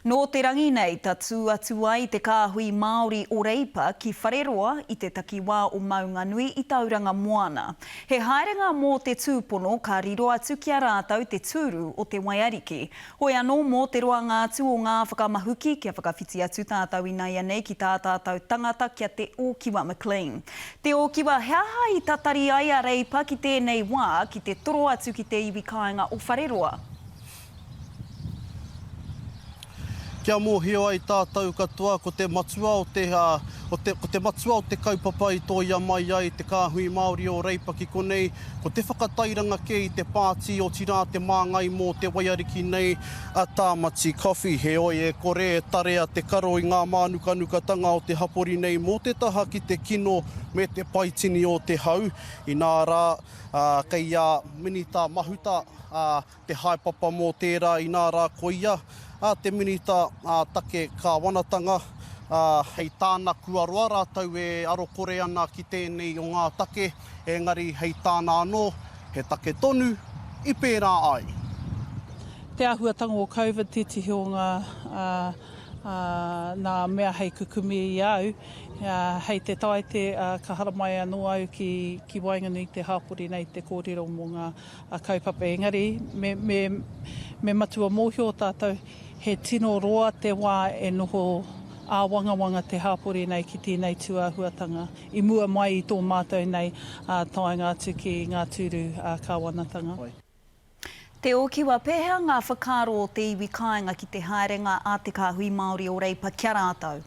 Nō te rangi nei tatū atu ai te kāhui Māori o Reipa ki Whareroa i te takiwā o Maunganui i Tauranga Moana. He haerenga mō te tūpono ka riro atu ki a rātou te tūru o te waiariki. Hoi anō mō te roanga atu o ngā whakamahuki kia whakawhiti atu tātou inaianei ki tā tātou tangata kia Te Ōkiwa McLean. Te Ōkiwa, he aha i tatari ai a Reipa ki tēnei wā ki te toro atu ki te iwi kāinga o Whareroa? Kia mōhio ai tātou katoa ko te matua o te, o te, ko te matua o te kaupapa i tōia mai ai te kāhui Māori o Reipa ki konei, ko te whakatairanga kē i te pāti, otirā te māngai mō te waiariki nei a Tāmati Coffey. Heoi, e kore e tarea te karo i ngā mānukanukatanga o te hapori nei mō te taha ki te kino me te paitini o te hau, inā rā, kei a Minita Mahuta, ā, te haepapa mō tērā inā rā ko ia te Minita ā-Take Kāwanatanga, ā, hei tāna kua roa rātou e arokore ana ki tēnei o ngā take, engari hei tāna anō, he take tonu i pērā ai. Te āhuatanga o Covid tētehi o ngā nā mea hei kukumi i a au, hei te Taite ka haramai anō au ki waenganui i te hāpori nei te kōrero mō ngā a kaupapa engari me, me, me matua mōhio tātou he tino roa te wā e noho āwangawanga te hāpori nei ki tēnei tūāhuatanga i mua mai i tō mātou nei taenga atu ki ngā tūru kāwanatanga. Te Ōkiwa, pēhea ngā whakaaro o te iwi kāinga ki te haerenga a Te Kāhui Māori o Reipa kia rātou?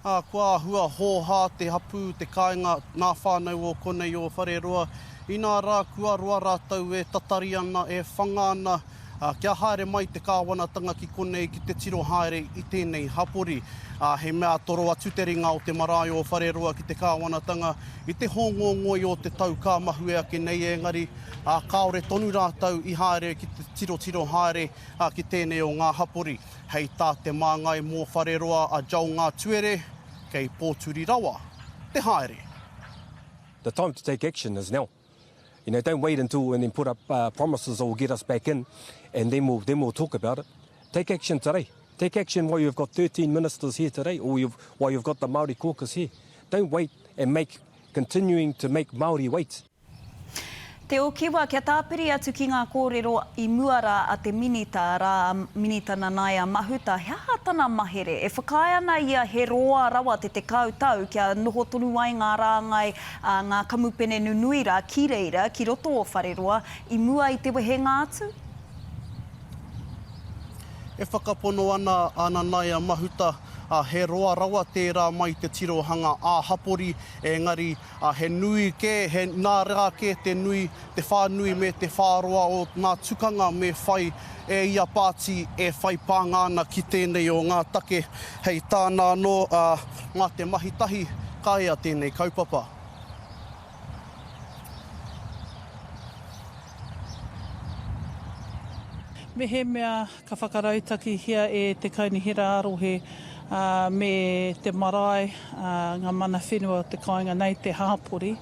Ā, kua āhua hōhā te hapū, te kāinga, ngā whānau o konei o Whareroa, inā rā kua roa rātou e tatari ana, e whanga ana, ā, kia haere mai te kāwanatanga ki konei ki te tiro haere i tēnei hapori. Ā, he mea toro atu te ringa o te marae o Whareroa ki te kāwanatanga i te hōngongoi o te tau ka mahue ake nei engari, ā, kāore tonu rātou i haere ki te tirotiro haere, ā, ki tēnei o ngā hapori. Hei tā te māngai mō Whareroa a Joel Ngātuere, kei pōturi rawa te haere. The time to take action is now. You know, don't wait until and then put up uh, promises that will get us back in and then we'll, then we'll talk about it. Take action today. Take action while you've got 13 ministers here today or you've, while you've got the Māori caucus here. Don't wait and make, continuing to make Māori wait. Te Okiwa, kia tāpiri atu ki ngā kōrero i mua rā a te Minita, arā a Minita Nanaia Mahuta, he aha tana mahere? E whakaae ana ia he roa rawa te 10 tau kia noho tonu ai ngā rāngai a ngā kamupene nunui rā ki reira, ki roto o Whareroa, i mua i te wehenga atu? E whakapono ana a Nanaia Mahuta, he roa rawa tērā mai te tirohanga ā-hapori, engari Ā, he nui kē, he nā rā kē te nui, te whānui me te whāroa o ngā tukanga me whai e ia pāti e whai pānga ana ki tēnei o ngā take. Hei tāna anō, ā, mā te mahi tahi ka ea tēnei kaupapa. Mehemea Ka whakarautakihia e te Kaunihera ā-Rohe me te marae ngā mana whenua o te kāinga nei, te hāpori,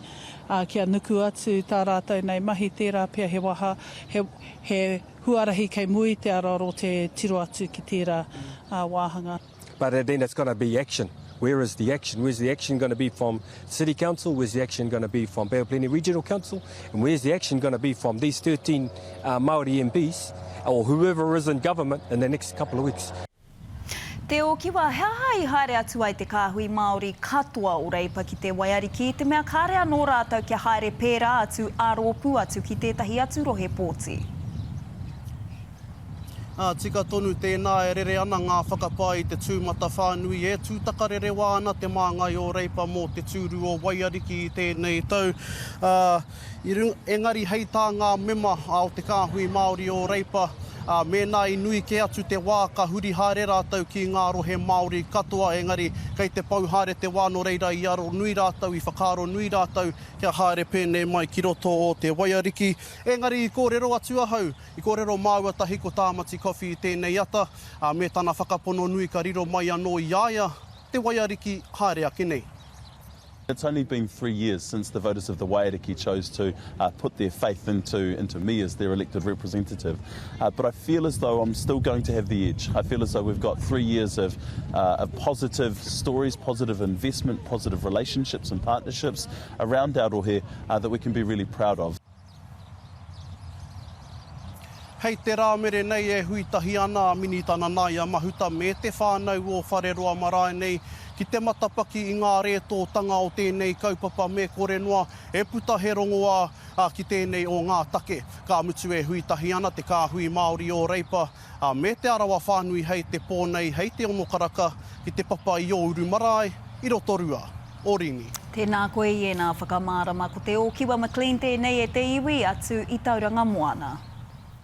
kia nuku atu tā rātou nei mahi, tērā pea he waha, he, he huarahi kei mua i te aroaro te tiro atu ki tērā wāhanga. But then it's gonna be action. Where is the action? Where's the action gonna be from City Council? Where's the action gonna be from Bay of Plenty Regional Council? And where's the action gonna be from these 13 uh, Māori MPs or whoever is in government in the next couple of weeks? Te Ōkiwa, he aha i haere atu ai te kāhui Māori katoa o Reipa ki te Waiariki i te mea kāre anō rātou kia haere pērā atu ā-rōpū atu ki tētahi atu rohe pōti? Ā, tika tonu tēnā e rere ana ngā whakapae i te tūmatawhānui e tūtakarerewa ana te māngai o Reipa mō te tūru o Waiariki i tēnei tau. Ā, i runga, engari hei tā ngā mema o te kāhui Māori o Reipa, ā, mēnā i nui kē atu te wā ka huri haere rātou ki ngā rohe Māori katoa, engari kei te pau haere te wā nō reira i aro nui rātou, i whakaaro nui rātou kia haere pēnei mai ki roto o te Waiariki. Engari i kōrero atu ahau I kōrero māua tahi ko Tāmati Coffey i tēnei ata, ā, me tana whakapono nui ka riro mai anō i a ia te waiariki haere ake nei. It's only been three years since the voters of the Waiariki chose to uh, put their faith into, into me as their elected representative. Uh, but I feel as though I'm still going to have the edge. I feel as though we've got three years of, uh, of positive stories, positive investment, positive relationships and partnerships around our rohe uh, that we can be really proud of. Hei te Rāmere nei e hui tahi ana a Minita Nanaia Mahuta me te whānau o Whareroa marae nei ki te matapaki i ngā rētōtanga o tēnei kaupapa me kore noa e puta he rongoā ki tēnei o ngā take. Ka mutu e hui tahi ana te kāhui Māori o Reipa me Te Arawa whānui hei te pō nei hei te ono karaka ki te papa i Ōuru marae i Rotorua. Orini. Tēnā koe i ēnā whakamārama. Ko Te Ōkiwa McLean tēnei e te iwi, atu i Tauranga Moana.